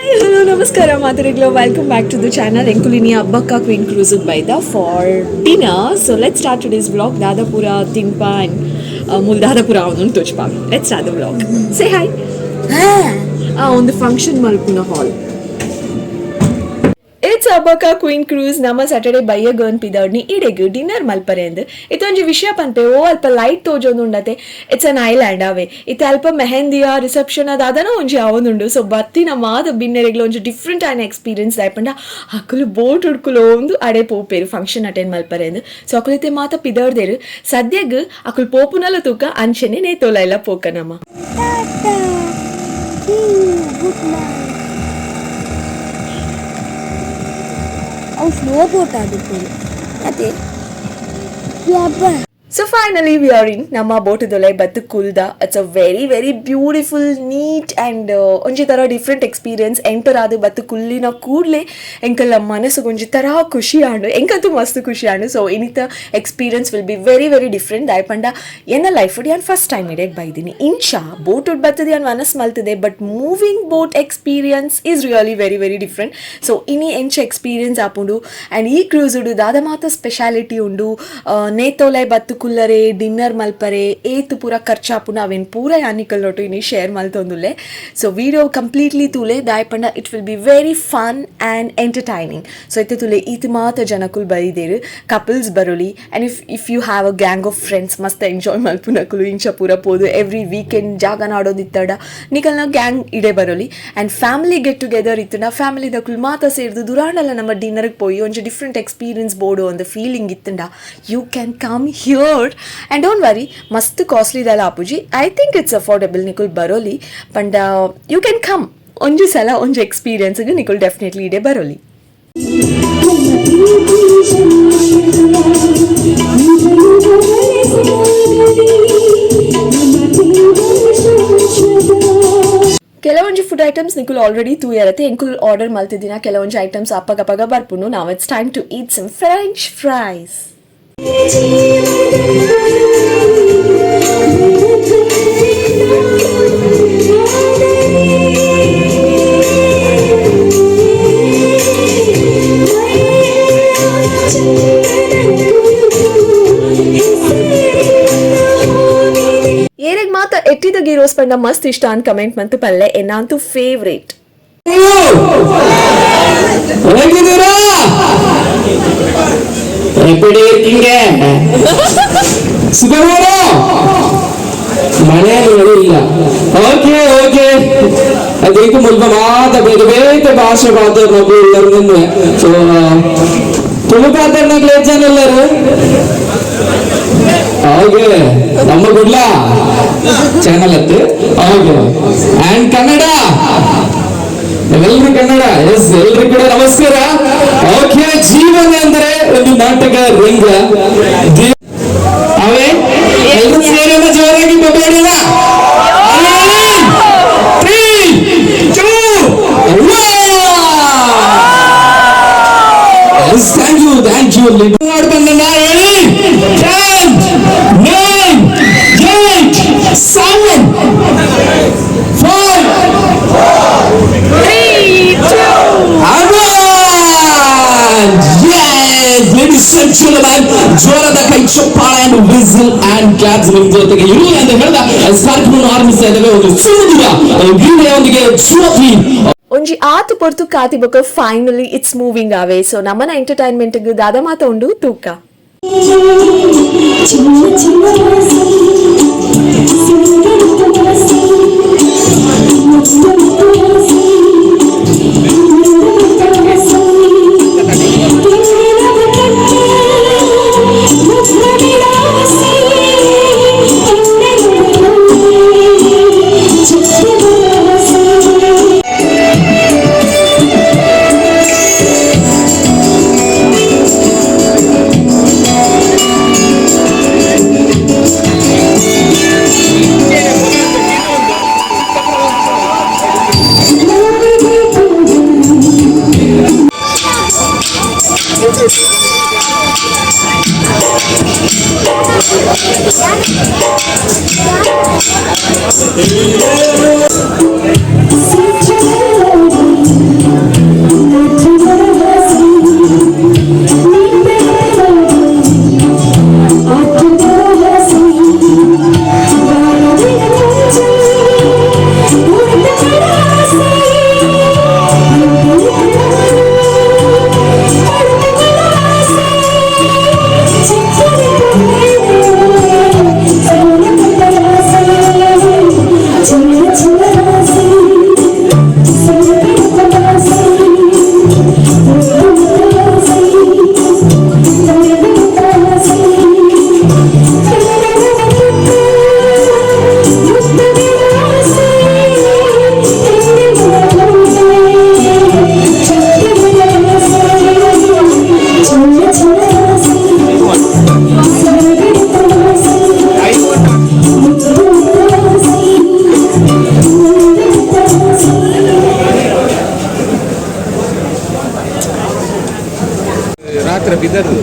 Hello, ನಮಸ್ಕಾರ ಮಾತರಿಗ್ಲು, welcome back to the channel. ಎಂಕುಲಿನಿ Abbakka queen cruise ಬೈದ for dinner. So let's start today's vlog. Dadapura ತಿಂಪ and ಮೂಲ ದಾದಾಪುರ ಅವನು ತೋಚ್ಪ. Let's start the vlog. Say hi. ಆ ಒಂದು function ಮಲ್ಪುನ hall. It's Abbakka queen cruise. ನಮ್ಮ Saturday ಬಯ್ಯ gun ಪಿದರ್ನಿ ಇಡೆಗ್ dinner ಮಲ್ಪರೆ ಅಂದ್. ಇತ್ತೊಂಜಿ ವಿಷಯ ಪನ್ಪೆ, ಓ ಅಲ್ಪ ಲೈಟ್ ತೋಜೊಂದುಂಡತೆ, it's an island ಅವೆ. ಇತ್ತೆ ಅಲ್ಪ ಮೆಹಂದಿಯ ರಿಸೆಪ್ಷನ್ ಅದಾದನ ಒಂಜಿ ಅವನುಂಡು. ಸೊ ಬತ್ತಿನ ಮಾದ ಬಿನ್ನೆರೆಗ್ಲ ಒಂಜಿ ಡಿಫ್ರೆಂಟ್ ಆಯ್ನ ಎಕ್ಸ್ಪೀರಿಯನ್ಸ್ ಆಯ್ಪಂಡ ಅಕುಲು ಬೋಟ್ ಉಡ್ಕುಲು ಒಂದು ಅಡೆ ಪೋಪೇರು ಫಂಕ್ಷನ್ ಅಟೆಂಡ್ ಮಲ್ಪರೆ ಅಂದ್. ಸೊ ಅಕುಲು ಇತ್ತೆ ಮಾತ ಪಿದರ್ದೇರು. ಸದ್ಯಗ್ ಅಕುಲು ಪೋಪುನಲ ತೂಕ, ಅಂಚೆನೆ ನೇತೋಲ ಇಲ್ಲ ಪೋಕ ನಮ್ಮ. Tata. See you. Good night. ಅವು ಸ್ಲೋ ಬೋಟ್ ಆದಿತ್ತು ಅದೇ ಯಬ್ಬ. So finally we are in ನಮ್ಮ ಬೋಟದೊಲೆ ಬತ್ತು ಕುಲ್ದ. It's a very very beautiful, neat and ಒಂಜಿ ಥರ ಡಿಫ್ರೆಂಟ್ ಎಕ್ಸ್ಪೀರಿಯನ್ಸ್. ಎಂಟರ್ ಆದ ಬತ್ತು ಕುಲ್ಲಿನ ಕೂಡಲೇ ಎಂಕಲ್ಲ ಮನಸ್ಸುಗೆ ಒಂಜಿ ಥರ ಖುಷಿ ಆಂಡು. ಎಂಕಂತೂ ಮಸ್ತ್ ಖುಷಿ ಆಂಡು. ಸೊ ಇನಿತ experience will be very very different. ದಾಯಪಂಡ ಎನ್ನ ಲೈಫ್ ಯಾನ್ ಫಸ್ಟ್ ಟೈಮ್ ಇಡೇಕ್ ಬೈದಿನಿ. ಇಂಚ ಬೋಟ್ ಬರ್ತದೆ ಯಾನ್ ಮನಸ್ಸು ಮಲ್ತದೆ, but moving boat experience is really very very different. So ಇನಿ ಎಂಚ ಎಕ್ಸ್ಪೀರಿಯನ್ಸ್ ಆಪುಂಡು ಆ್ಯಂಡ್ ಈ ಕ್ರೂಸ್ ಉಡು ದಾದ ಮಾತ ಸ್ಪೆಷಾಲಿಟಿ ಉಂಡು, ನೇತೋಲೆ ಬತ್ತು ಕುಲ್ಲರೆ, ಡಿನ್ನರ್ ಮಲ್ಪರೆ ಏತು ಪೂರ ಖರ್ಚಾಪುಂಡು, ಅವೇನು ಪೂರ ಯಾನಿಕಲ್ಲೊಟ್ಟು ಇನಿ ಶೇರ್ ಮಲ್ತೊಂದುಲ್ಲೆ. ಸೊ ವಿಡಿಯೋ ಕಂಪ್ಲೀಟ್ಲಿ ತೂಲೆ, ದಾಯಪಂಡ it will be very fun and entertaining. So ಇತ್ತೆ ತುಲೆ ಈತ್ ಮಾತ ಜನಕುಲು ಬೈದೇರು, ಕಪಲ್ಸ್ ಬರೋಲಿ and if you have a gang of friends, ಮಸ್ತ್ ಎಂಜಾಯ್ ಮಲ್ಪುನಕುಲು ಇಂಚ ಪೂರ ಪೋದು ಎವ್ರಿ ವೀಕೆಂಡ್ ಜಾಗ ನಾಡೋದಿತ್ತಡ ನಿಕಲ್ನ ಗ್ಯಾಂಗ್ ಇಡೆ ಬರೋಲಿ. ಆ್ಯಂಡ್ ಫ್ಯಾಮಿಲಿ ಗೆಟ್ ಟುಗೆದರ್ ಇತ್ತು, ಫ್ಯಾಮಿಲಿ ದಕುಲು ಮಾತ ಸೇರ್ದು ದುರಾಂಡಲ ನಮ್ಮ ಡಿನ್ನರ್ಗೆ ಪೋಯಿ ಒಂಜಿ ಡಿಫ್ರೆಂಟ್ ಎಕ್ಸ್ಪೀರಿಯನ್ಸ್ ಬೋಡು ಒಂದು ಫೀಲಿಂಗ್ ಇತ್ತಂಡ you can come here. And don't worry, ಮಸ್ತ್ ಕಾಸ್ಟ್ಲಿ ಇದಲ್ಲ ಆಪುಜಿ. I think it's affordable. ನಿಕುಲ್ Baroli ಪಂಡ you can come. ಒಂಜಿ ಸಲ ಒಂಜಿ ಎಕ್ಸ್ಪೀರಿಯನ್ಸ್ಗೆ ನಿಕುಲ್ ಡೆಫಿನೆಟ್ಲಿ ಇಡೆ ಬರೋಲಿ. ನಮ್ಮ ಪ್ರೀತಿ ಶಾಶ್ವತ, ಯುಗ ಯುಗಗಳೇ ಸಾಗಲಿ, ನಮ್ಮ ಜೀವನ ಶಾಶ್ವತ. ಕೆಲವೊಂಜಿ ಫುಡ್ ಐಟಮ್ಸ್ ನಿಕುಲ್ ಆಲ್ರೆಡಿ ತೂಯರತೆ. ಎಂಕುಲ್ ಆರ್ಡರ್ ಮಲ್ತಿದ್ದಿನ ಕೆಲವೊಂಜಿ ಐಟಮ್ಸ್ ಅಪ್ಪಗಪಗ ಬರ್ಪುನು. ನಾವು it's time to eat some French fries. ಜೀವನದಲ್ಲಿ ಬೆಳಕಂತೆ ಆದರೆ ಮೈಯೆಲ್ಲ ಚಂದನ ಕುರುಹು ಹೆಸರೆಲ್ಲ ಹೋಗಿದೆ. ಏರೆಗ್ ಮಾತ ಎಟ್ಟಿದ ಗೀ ರೋಸ್ ಪಂಡ ಮಸ್ತ್ ಇಷ್ಟ ಅಂತ ಕಮೆಂಟ್ ಮಂತು ಪಲ್ಲೆ. ಎನ್ನಾಂತೂ ಫೇವ್ರೇಟ್. ಹೇಗಿದ್ದೀರಾ? எப்படி இருக்கீங்க? ಸುಗಮನ ಮನೆಯಲ್ಲಿ ಇಲ್ಲ. ಓಕೆ ಓಕೆ, ಅದಕ್ಕೆ ಮುಲ್ಪ ಮಾತ ಬೇರೆ ಬೇರೆ ಭಾಷೆ ಮಾತಾಡ್ನಕ್ಲು ಉಲ್ಲರ್. ಸೊ ತುಳು ಪಾತೆರ್ನಕ್ಲು ಏತ್ ಜನ ಉಲ್ಲರು? ಓಕೆ, ನಮ್ಮ ಗುಡ್ಲ ಚಾನಲ್ ಅತ್ತೆ. ಓಕೆ, ಅಂಡ್ ಕನ್ನಡ ಎಲ್ಲರೂ ಕನ್ನಡ. ಎಸ್, ಎಲ್ರು ಕೂಡ ನಮಸ್ಕಾರ. ಓಕೆ, ಜೀವನ ಅಂದ್ರೆ ಒಂದು ನಾಟಕ ರಂಗ. ಅವೇ ಎಲ್ಲರೂ ಸೇರಿ ಜೋರಾಗಿ ಬೊಬ್ಬೆ. Three, two, one. Thank you, thank you. ಮಾಡ್ಬಂದ ಹೇಳಿ. 10, 9, 8, 7, 5. Yes, ladies and gentlemen, ಜೋರದ ಕೈ ಚಪ್ಪಾಳೆ and whistle and claps ನಿಮ್ಮ ಜೊತೆಗೆ ಇರಲಿ ಅಂತ ಹೇಳ್ದ ಕಾರ್ಯಕ್ರಮವನ್ನು ಆರಂಭಿಸ್ತಾ ಇದ್ದೇವೆ ಒಂದು ಸುಮಧುರ ಗೀತೆಯೊಂದಿಗೆ, ಜ್ಯೋತಿ. ಒಂಜಿ ಆತು ಪೊರ್ತು ಕಾತಿ ಬೊಕ finally it's moving away. So ನಮ್ಮನ ಎಂಟರ್ಟೈನ್ಮೆಂಟ್ ದಾದ ಮಾತ ಉಂಡು ತೂಕ. ಚಿನ್ನ ಚಿನ್ನ ಆಸೆ, ಸಿಂಗರದ ಆಸೆ, ಮುತ್ತು ಮುತ್ತು ಆಸೆ, ಆಸೆ, ತಿಂಗಳ ಕಟ್ಟೆ, ಮುಗ್ಧವಿಲಾಸೆ, ತಿಂಗಳ ಚಿತ್ರವಾಸೆ. ರಾತ್ರಿ ಬಿದ್ದದು.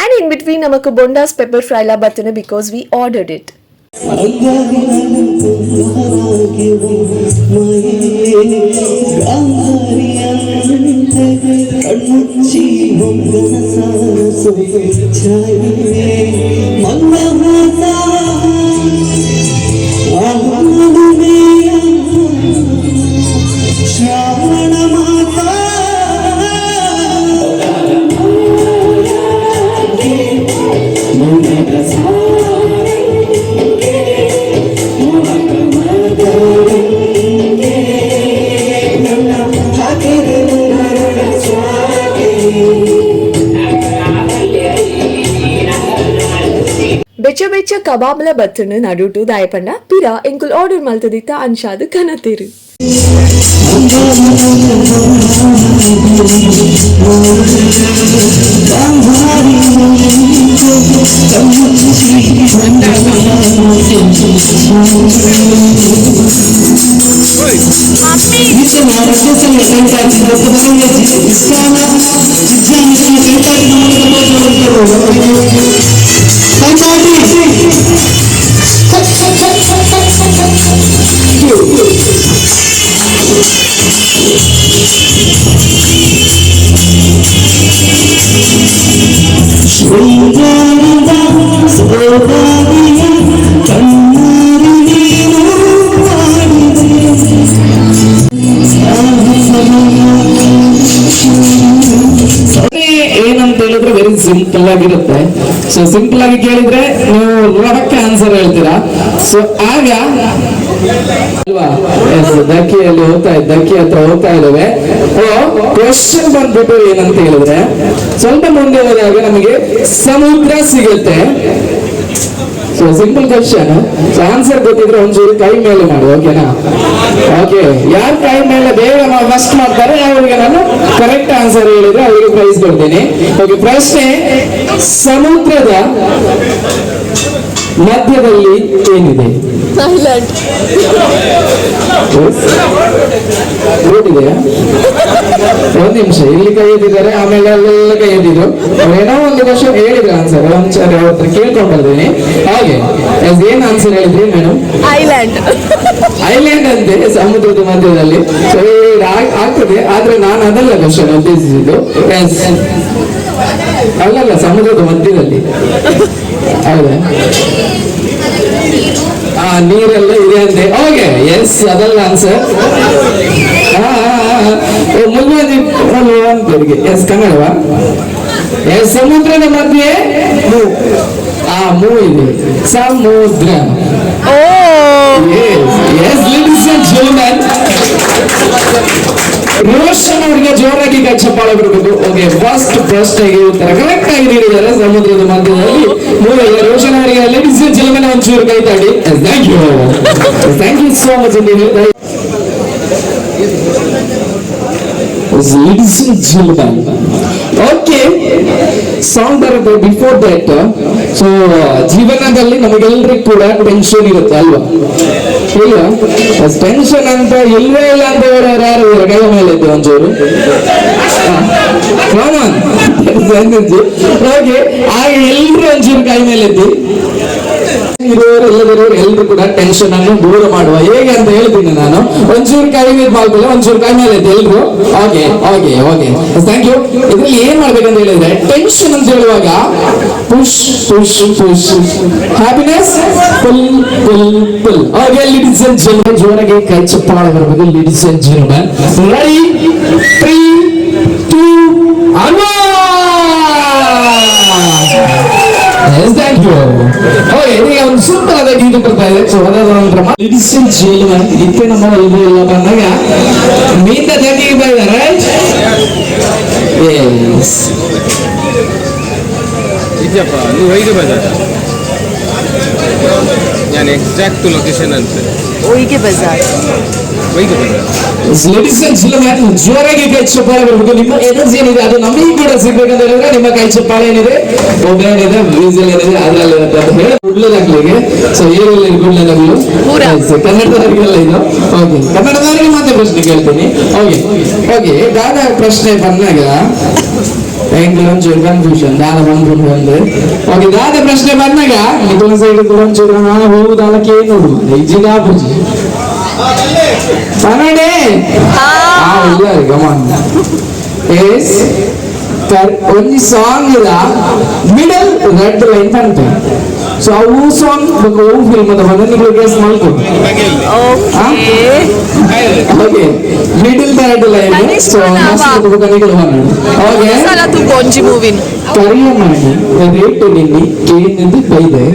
And in between ನಮಕ್ bondas pepper ಫ್ರೈಲಾ ಬರ್ತನೆ because we ordered it. ಕಣ್ಮುಚ್ಚಿ ಶ್ರಾವಣ ಮಾತಾ. ಬೆಚ್ಚ ಬೆಚ್ಚ ಕಬಾಬ್ಲ ಬತ್ತನು ನಡುಟು ದಾಯಪಂಡ ಪಿರ ಎಂಕುಲ್ ಆರ್ಡರ್ ಮಲ್ತದಿತ್ತ ಅನ್ಶಾದ್ ಕನತೇರು. ಶೃಂಗಾರದ ಸೋಬಾನಿಯ ಕಣ್ಣಾರಿ ನೀನು ಮಾಡಿದೆ. ಏನಂತ ಹೇಳಿದ್ರೆ ವೆರಿ ಸಿಂಪಲ್ ಆಗಿರುತ್ತೆ. ಸೊ ಸಿಂಪಲ್ ಆಗಿ ಕೇಳಿದ್ರೆ ನೀವು ರೊಕ್ಕ ಆನ್ಸರ್ ಹೇಳ್ತೀರಾ. ಸೊ ಆಗ ಅಲ್ವಾ? Yes, ದಕ್ಕಿಯಲ್ಲಿ ಹೋಗ್ತಾ ದಕ್ಕಿ ಹತ್ರ ಹೋಗ್ತಾ ಇದ್ದೇವೆ. ಕ್ವಶನ್ ಬಂದ್ಬಿಟ್ಟು ಏನಂತ ಹೇಳಿದ್ರೆ, ಸ್ವಲ್ಪ ಮುಂದೆ ಹೋದಾಗ ನಮಗೆ ಸಮುದ್ರ ಸಿಗುತ್ತೆ. So simple question. So answer ಗೊತ್ತಿದ್ರೆ ಒಂಚೂರು ಕೈ ಮೇಲೆ ಮಾಡಿ, ಓಕೆನಾ? ಓಕೆ, ಯಾರು ಕೈ ಮೇಲೆ ಬೇಗ ಫಸ್ಟ್ ಮಾಡ್ತಾರೆ ಅವರಿಗೆ ನಾನು ಕರೆಕ್ಟ್ ಆನ್ಸರ್ ಹೇಳಿದ್ರೆ ಅವರಿಗೆ ಪ್ರೈಸ್ ಕೊಡ್ತೀನಿ. ಓಕೆ, ಪ್ರಶ್ನೆ: ಸಮುದ್ರದ ಮಧ್ಯದಲ್ಲಿ ಏನಿದೆ? ಐಲ್ಯಾಂಡ್. ರೋಡ್ ಇದೆಯಾ? ಒಂದ್ ನಿಮಿಷ, ಇಲ್ಲಿ ಕೈ ಎತ್ತಿದ್ದಾರೆ, ಆಮೇಲೆ ಅಲ್ಲೆಲ್ಲ ಕೈ ಎತ್ತಿದ್ರು. ಏನೋ ಒಂದು ಕ್ವಶನ್ ಹೇಳಿದ್ರು ಆನ್ಸರ್. ಒಂದ್ಸರಿ ಅವ್ರ ಹತ್ರ ಕೇಳ್ಕೊಂಡ್ ಬರ್ತೀನಿ. ಹಾಗೆ ಎಸ್, ಏನ್ ಆನ್ಸರ್ ಹೇಳಿದ್ರಿ madam? Island. Island ಅಂತೆ ಸಮುದ್ರದ ಮಧ್ಯದಲ್ಲಿ. ಸೊ ಆಗ್ತದೆ, ಆದ್ರೆ ನಾನು ಅದಲ್ಲ ಕ್ವಶನ್ ಉದ್ದೇಶಿಸಿದ್ದು. ಎಸ್, ಅಲ್ಲಲ್ಲ, ಸಮುದ್ರದ ಮಧ್ಯದಲ್ಲಿ. ಹೌದಾ? ಆ ನೀರೆಲ್ಲ ಇದೆ ಅಂತೆ. ಓಕೆ, ಎಸ್, ಅದಲ್ಲ ಆನ್ಸರ್. ಮುಗುವಂಜಿ ಅಂತರಿಗೆ. ಎಸ್, ಕನ್ನಡವಾ? ಎಸ್, ಸಮುದ್ರದ ಮಧ್ಯೆ ಮೂ, ಆ ಮೂ ಇದೆ ಸಮುದ್ರ. ಓ. Yes, ladies and gentlemen, Roshan ಅವರಿಗೆ ಜೋರಾಗಿ ಕೈ ಚಪ್ಪಾಳೆ ಬಿಡಬೇಕು. ಓಕೆ, ಫಸ್ಟ್ ಪ್ರಶ್ನೆಗೆ ಉತ್ತರ ಕರೆಕ್ಟ್ ಆಗಿ ನೀಡಿದ್ದಾರೆ. ಸಮುದ್ರದ ಮಧ್ಯದಲ್ಲಿ ಮೂಲ. ರೋಷನ್ ಅವರಿಗೆ, ladies and gentlemen, ಒಂಚೂರು ಕೈ ತಾಡಿ. Thank you, thank you so much ಅಂತ ಹೇಳ್ತಾ, ladies and gentlemen, okay, song ಬರುತ್ತೆ. Before that, so ಜೀವನದಲ್ಲಿ ನಮಗೆಲ್ಲರಿಗೂ ಕೂಡ ಟೆನ್ಷನ್ ಇರುತ್ತೆ ಅಲ್ವಾ? ಇಲ್ಲ, ಟೆನ್ಷನ್ ಅಂತ ಇಲ್ವೇ ಇಲ್ಲ ಅಂತ ಹೇಳೋರು ಯಾರು ಇದ್ದಾರೆ? ಕೈ ಮೇಲೆ ಇದ್ದು ಒಂಚೂರು. ಕಾಮನ್. ಓಕೆ, ಆಗ ಎಲ್ರು ಒಂಚೂರು ಕೈ ಮೇಲೆ ಎದ್ದಿ. ಇರುವವರು ಇಲ್ಲದಿರುವವರು ಎಲ್ಲರೂ ಕೂಡ ಟೆನ್ಷನ್ ಅನ್ನು ದೂರ ಮಾಡುವ ಹೇಗೆ ಅಂತ ಹೇಳ್ತೀನಿ ನಾನು. ಒಂಚೂರು ಕೈ ಮೇಲೆ ಮಾಡ್ಕೊಳ್ಳಿ, ಒಂಚೂರು ಕೈ ಮೇಲೆ ಎದ್ದಿ ಎಲ್ರು. Okay okay okay, thank you. ಇದ್ರಲ್ಲಿ ಏನ್ ಮಾಡ್ಬೇಕಂತ ಹೇಳಿದ್ರೆ, ಟೆನ್ಷನ್ ಅಂತ ಹೇಳುವಾಗ push, push, push, happiness pull, pull, pull. Okay, ladies and gentlemen, ಜೋರಾಗಿ ಕೈ ಚಪ್ಪಾಳೆ ಬರಬೇಕು. Ladies and gentlemen, ready? Three, two, one. Yes, thank you. Okay, ಈಗ ಒಂದು ಸುಂದರವಾದ ಗೀತೆ ಬರ್ತಾ ಇದೆ. ಸೊ ಅದಾದ ನಂತರ, ladies and gentlemen, ಇತ್ತೆ ನಮ್ಮ ಇದು ಎಲ್ಲ ಬಂದಾಗ ಮೀಂದ ಜಗ್ಗಿಗೆ ಬಂದ, ರೈಟ್? ಎಸ್. ಇದ್ಯಪ್ಪ, ನೀವು ಹೇಗೆ ಬಂದ? ನಾನು ಎಕ್ಸಾಕ್ಟ್ ಲೊಕೇಶನ್ ಅಂತ. ಒಯ್ಗೆ Bazaar. ಒಯ್ಗೆ Bazaar. Ladies and gentleman, ಜೋರಾಗಿ ಕೈ ಚಪ್ಪಾಳೆ ಬರಬೇಕು. ನಿಮ್ಮ ಎನರ್ಜಿ ಏನಿದೆ ಅದು ನಮಗೆ ಕೂಡ ಸಿಗ್ಬೇಕಂತ ಹೇಳಿದ್ರೆ ನಿಮ್ಮ ಕೈ ಚಪ್ಪಾಳೆ ಏನಿದೆ, ಬೊಬ್ಬೆ ಏನಿದೆ, ವೀಸಲ್ ಏನಿದೆ, ಅದರಲ್ಲಿ ಇರುತ್ತೆ ಅಂತ ಹೇಳಿ ಗುಡ್ಲನಗ್ಲಿಗೆ. ಸೊ ಏನಿಲ್ಲ, ಗುಡ್ಲನಗ್ಲು. ಪೂರ. ಕನ್ನಡದವರಿಗೆಲ್ಲ ಇದು ಓಕೆ. ಕನ್ನಡದವರಿಗೆ ಮತ್ತೆ ಪ್ರಶ್ನೆ ಕೇಳ್ತೀನಿ. ಓಕೆ ಓಕೆ, ದಾದ ಪ್ರಶ್ನೆ ಬಂದಾಗ ಎಂಕ್ಲು ಒಂಚೂರು ಕನ್ಫ್ಯೂಷನ್, ದಾದ ಬಂದ್ಬಿಟ್ಟು ಬಂದು. ಓಕೆ, ದಾದ ಪ್ರಶ್ನೆ ಬಂದಾಗ ನಿಖಿಲ ಸೈಡ್ ಒಂಚೂರು ಹೋಗುದಾಲಕ್ಕೆ ಏನು ಇಜ್ಜಿದ ಪೂಜೆ ಪನಡೆ. ಹಾ. ಇಲ್ಲ, ಕಮಾನ್. ಎಸ್, ಒಂಜಿ ಸಾಂಗ್ ಇದ middle red line ಪನ್ಪೆ. So ಅವು ಸಾಂಗ್ ಬೊಕ ಅವು ಫಿಲ್ಮ್ ಅಂತ ಬಂದ್ರೆ ನೀವು guess ಮಲ್ಕೊಡು. Okay. Okay, middle the red line. So ಮಸ್ತ್ ಬೊಕ ನಿಕುಲು ಪನ್ನೊಡು. ಓಕೆ. ಸಲ ತೂಪ ಒಂಜಿ ಮೂವಿನ. ಕರಿಯ ಮಾಡಿ ರೇಟ್ ನಿನ್ನಿ ಕೇಂದ್ರಿಂದ ಬೈದೆ.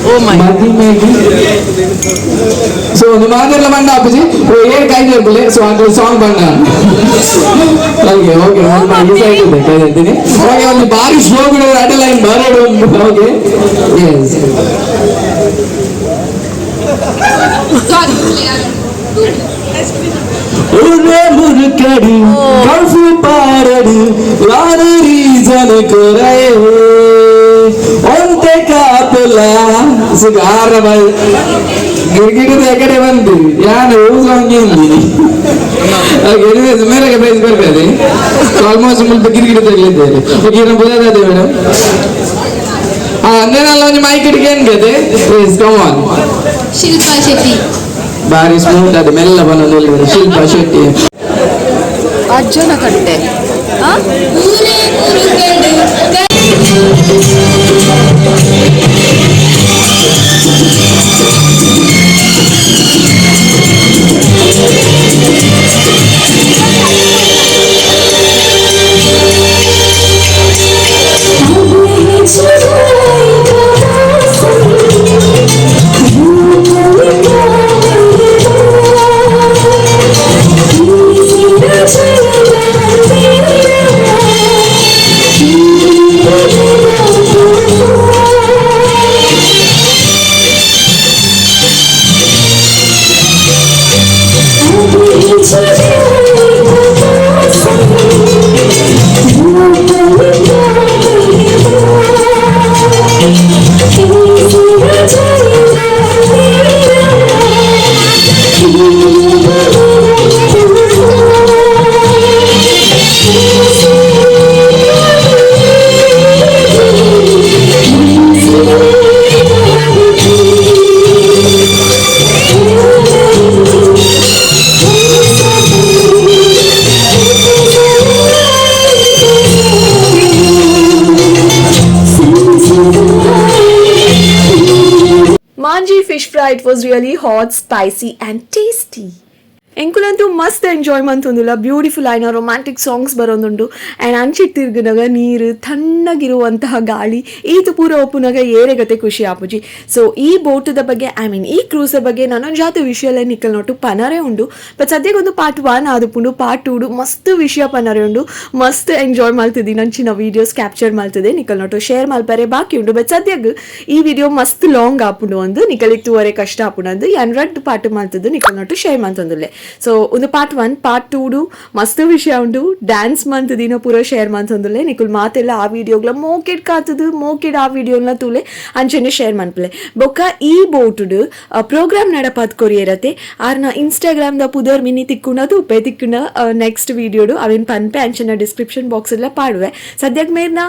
ಓ ಮೈ. ಮದಿಮೆಗೆ. ಸೊ ಒಂದು ಮಾತೆಲ್ಲ ಬಂಡ ಅಪ್ಪಾಜಿ ಓ ಏಳು ಕೈ ಇರ್ಬಲೆ. ಸೊ ಅದು ಸಾಂಗ್ ಬಂಡ. ಓಕೆ ಓಕೆ, ಒಂದು ಈ ಸೈಡ್ ಇದೆ, ಕೈ ಇರ್ತೀನಿ. ಓಕೆ, ಒಂದು ಬಾರಿ ಸ್ಲೋ ಬಿಡೋ ಅಡ್ಡ ಲೈನ್ ಬರೋಡು ಒಂದು. Okay, S. ಒರೆ ಮುರುಕಡು ಕರ್ಫ್ಯೂ ಪಾರಡು ಯಾರು ರೀಸನ್ ಕೊರಯೇ ಒಂತೆ ಕಾಪುಲ ಸುಗಾರ ಬೈ ಗಿರ್ಗಿಡಿದ ಎಕಡೆ ಬಂದು ಯಾನು ಸಾಂಗ್ ಇಲ್ಲಿ. ಓಕೆ, ಎನಿವೇಸ್ ಮೇರೆಗೆ ಪ್ರೈಸ್ ಬರ್ಬೇಡಿ. ಸೊ ಆಲ್ಮೋಸ್ಟ್ ಮುಲ್ಪ ಗಿರ್ಗಿಡಿ ತಗಲಿದ್ದೇನೆ. ಓಕೆ, ಇನ್ನು ಬುಧಾದೆ ಮೇಡಮ್. ಹಾ, ಅಂದೇನಲ್ಲ ಒಂಜಿ ಮೈಕ್ ಇಟ್ಕೆ ಏನ್ಗದೆ. Please come on. Shilpa Shetty. ಬಾರಿ ಸ್ಮೂತ್ ಅದು ಮೆಲ್ಲ ಬಂದು. ಶಿಲ್ಪಾ ಶೆಟ್ಟಿ. ಅಜ್ಜನ ಕಟ್ಟೆ. ಊರೇ ಮುರುಕಡು. Manji fish fry, it was really hot, spicy and tasty. ಎಂಕುಲಂತೂ ಮಸ್ತ್ ಎಂಜಾಯ್ ಮಂತೊಂದುಲ್ಲ. ಬ್ಯೂಟಿಫುಲ್ ಆಯ್ನ ರೊಮ್ಯಾಂಟಿಕ್ ಸಾಂಗ್ಸ್ ಬರೋದುಂಡು ಆ್ಯಂಡ್ ಅಂಚಿಟ್ ತಿರ್ಗುನಗ ನೀರು, ತಣ್ಣಗಿರುವಂತಹ ಗಾಳಿ, ಈತು ಪೂರ ಒಪ್ಪುನಗ ಏರೆಗತೆ ಖುಷಿ ಆಪುಜಿ. ಸೊ ಈ ಬೋಟದ ಬಗ್ಗೆ, I mean ಈ ಕ್ರೂಸ್ ಬಗ್ಗೆ ನನೊಂಜಾತ ವಿಷಯ ಎಲ್ಲ ನಿಕ್ಕಲ್ ನೋಟು ಪನರೆ ಉಂಡು. ಬಟ್ ಸದ್ಯಕ್ಕೆ ಪಾರ್ಟ್ 1 ಆದುಪುಂಡು. ಪಾರ್ಟ್ 2 ಮಸ್ತ್ ವಿಷಯ ಪನರೆ ಉಂಡು. ಮಸ್ತ್ ಎಂಜಾಯ್ ಮಾಡ್ತಿದ್ದೀನಿ. ನಂಚಿನ ವೀಡಿಯೋಸ್ ಕ್ಯಾಪ್ಚರ್ ಮಾಡ್ತಿದ್ದೆ, ನಿಕ್ಕಲ್ ನೋಟು ಶೇರ್ ಮಲ್ಪರೆ ಬಾಕಿ ಉಂಡು. ಬಟ್ ಸದ್ಯಕ್ಕೆ ಈ ವಿಡಿಯೋ ಮಸ್ತ್ ಲಾಂಗ್ ಆಪುಂಡು ಒಂದು ನಿಕಲಿಗೆ ತೂವರೆ ಕಷ್ಟ ಆಪುಂಡು ಅಂದು ಯಾನ್ ರಡ್ಡ್ ಪಾರ್ಟ್ ಮಾಡ್ತಿದ್ದು ನಿಕಲ್ ನೋಟು ಶೇರ್ ಮಾಡ್ತಂದುಲ್ಲೆ. ಸೊ ಒಂದು ಪಾರ್ಟ್ 1, ಪಾರ್ಟ್ 2 ಮಸ್ತ್ ವಿಷಯ ಉಂಡು. ಡ್ಯಾನ್ಸ್ ಮಂತ್ ದಿನ ಪೂರ ಶೇರ್ ಮಂತಂದುಲ್ಲೆ. ನಿಕುಲ್ ಮಾತೆಲ್ಲ ಆ ವಿಡಿಯೋಗ್ಲ ಮೋಕೆಡ್ ಕಾತದು ಮೋಕೆಡ್ ಆ ವಿಡಿಯೋನ ತೂಲೆ, ಅಂಚನೆ ಶೇರ್ ಮನ್ಪಲೆ. ಬೊಕ್ಕ ಈ ಬೋಟುಡು ಪ್ರೋಗ್ರಾಮ್ ನಡಪಾತ್ ಕೊರಿಯರತೆ ಆರ್ನ ಇನ್ಸ್ಟಾಗ್ರಾಮ್ ದ ಪುದರ್ ಮಿನಿ ತಿಕ್ಕುಂಡ ಉಪ್ಪೆ ತಿಕ್ಕುಂಡ ನೆಕ್ಸ್ಟ್ ವಿಡಿಯೋಡು ಅವೇನ್ ಪನ್ಪೆ, ಅಂಚನೆ ಡಿಸ್ಕ್ರಿಪ್ಷನ್ ಬಾಕ್ಸ್ ಎಲ್ಲ ಪಾಡುವೆ. ಸದ್ಯಕ್ಕೆ ಮೇರ್ನ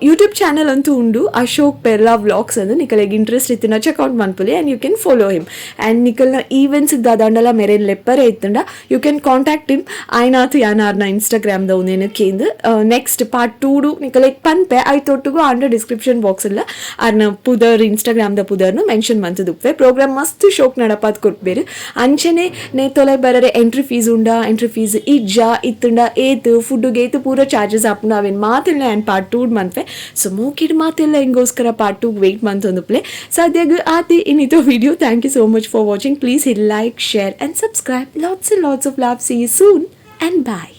ಯೂಟ್ಯೂಬ್ ಚಾನಲ್ ಅಂತೂ ಉಂಡು, ಅಶೋಕ್ ಪೆರ್ಲಾ ವ್ಲಾಗ್ಸ್ ಅಂದು. ನಿಕಲೆಗ್ ಇಂಟ್ರೆಸ್ಟ್ ಇತ್ತಿನ ಚೆಕ್ಔಟ್ ಮನ್ಪುಲಿ and you can follow him. And ನಿಕಲ್ನ events ದಾದಾಂಡಲ ಮೆರೆನ್ ಲೆಪ್ಪರೆ ಇತ್ತಂಡ you can contact him. ಆಯ್ನಾಥ್ ಯಾನಾರ್ನ Instagram the ಉಂದೇನು ಕೇಂದ್ ನೆಕ್ಸ್ಟ್ ಪಾರ್ಟ್ 2 ನಿಕಲೆಗ್ ಪನ್ಪೆ. ಐತೊಟ್ಟುಗು ಆಂಡ ಡಿಸ್ಕ್ರಿಪ್ಷನ್ ಬಾಕ್ಸ್ ಎಲ್ಲ ಆರ್ನ ಪುದರ್, ಇನ್ಸ್ಟಾಗ್ರಾಮ್ ದ ಪುದರ್ನು ಮೆನ್ಷನ್ ಮಂತದುಪ್ಪೆ. ಪ್ರೋಗ್ರಾಮ್ ಮಸ್ತ್ ಶೋಕ್ ನಡಪಾತ್ ಕೊರ್ಪೇರು. ಅಂಚನೆ ನೇತೊಲೆ ಬರರೆ ಎಂಟ್ರಿ ಫೀಸ್ ಉಂಡ, ಎಂಟ್ರಿ ಫೀಸ್ ಇಜ್ಜ, ಇತ್ತುಂಡ ಏತ್, ಫುಡ್ ಗೇತ್ ಪೂರ ಚಾರ್ಜಸ್ ಆಪುಂಡು, ಅವೇನ್ ಮಾತೆಲ್ಲ ಆ್ಯಂಡ್ ಪಾರ್ಟ್ 2 ಮನ್ಪೆ. ಸೊ ಮೋಕಿಡ್ ಮಾತೆಲ್ಲ ಹೆಂಗೋಸ್ಕರ ಪಾರ್ಟ್ 2 ವೆಯ್ಟ್ ಮಂತೊಂದುಪ್ಲೆ. ಸದ್ಯಗ್ ಆತಿ ಇನ್ನಿತೋ video. Thank you so much for watching. Please hit like, share and subscribe. Lots and lots of love. See you soon and bye.